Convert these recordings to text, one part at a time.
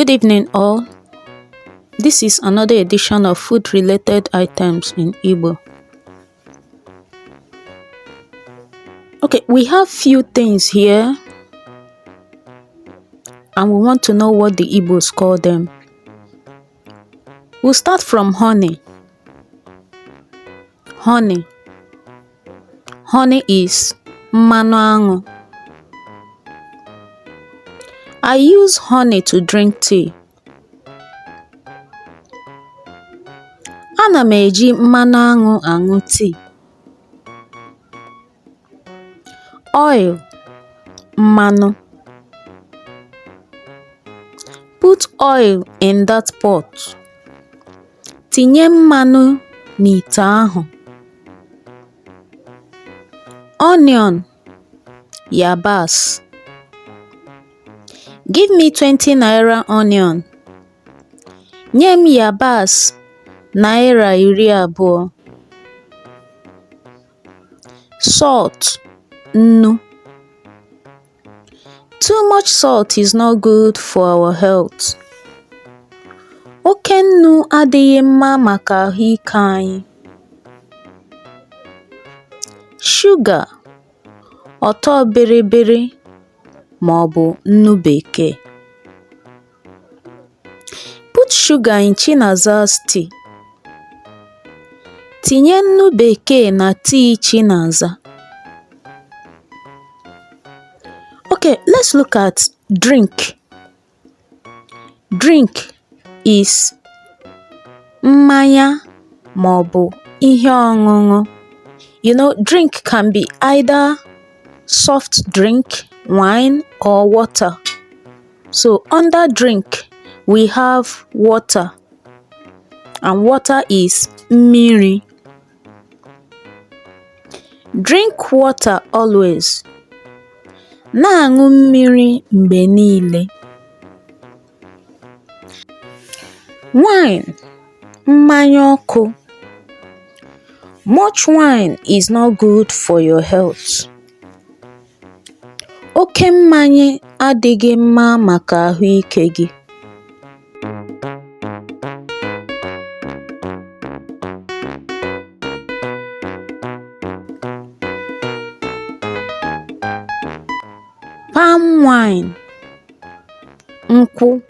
Good evening all. This is another edition of food related items in Igbo. Okay, we have few things here and we want to know what the Igbos call them. We'll start from honey. Honey. Honey is mmanụ aṅụ. I use honey to drink tea. Ana m eji mmanụ aṅụ aṅụ tii. Oil, mmanụ. Put oil in that pot. Tinye mmanụ n'ite ahụ. Onion, yabasị. Give me 20 naira onion. Nye m yabasị naira 20. Salt, nnu. Too much salt is not good for our health. Oke nnu adịghị mma maka ahụike anyị. Sugar, ọtọ bịrịbịrị ma ọ bụ nnu bekee. Put sugar in Chinaza's tea. Tinye nnu bekee na tii Chinaza. Okay, let's look at drink. Drink is mmanya ma ọ bụ ihe ọṅụṅụ. Drink can be either soft drink, wine or water. So under drink, we have water, and water is mmiri. Drink water always. Na-aṅụ mmiri mgbe niile. Wine, mmanya ọkụ. Much wine is not good for your health. Oke mmanya adịghị mma maka ahụike gị. Palm wine, nkwụ.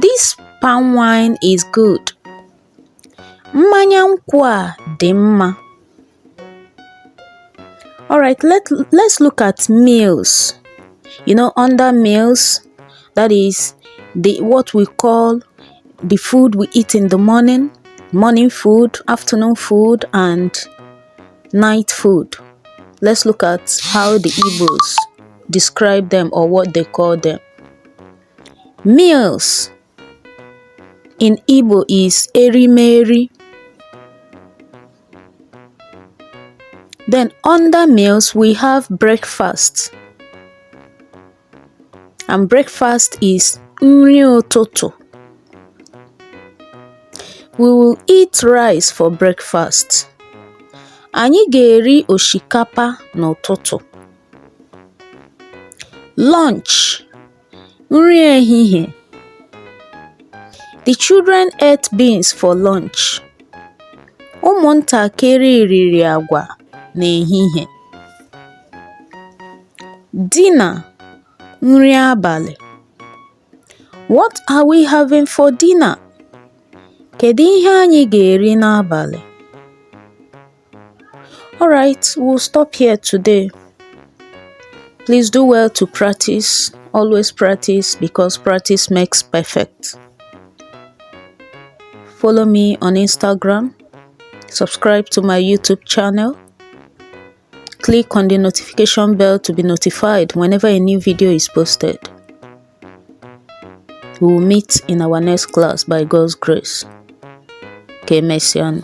This palm wine is good. Mmanya nkwụ a dị mma. Alright, let's look at meals. Under meals, that is the what we call the food we eat in the morning, morning food, afternoon food, and night food. Let's look at how the Igbos describe them or what they call them. Meals in Igbo is erimeri. Then under meals we have breakfast. And breakfast is nri ụtụtụ. We will eat rice for breakfast. Anyị ga-eri osikapa n'ụtụtụ. Lunch, nri ehihie. The children ate beans for lunch. Ụmụntakịrị riri agwa n'ehihie. Dinner, nri abalị. What are we having for dinner? Kedu ihe anyị ga-eri n'abalị? Alright, we'll stop here today. Please do well to practice. Always practice, because practice makes perfect. Follow me on Instagram. Subscribe to my YouTube channel. Click on the notification bell to be notified whenever a new video is posted. We will meet in our next class by God's grace. Ka emesịa.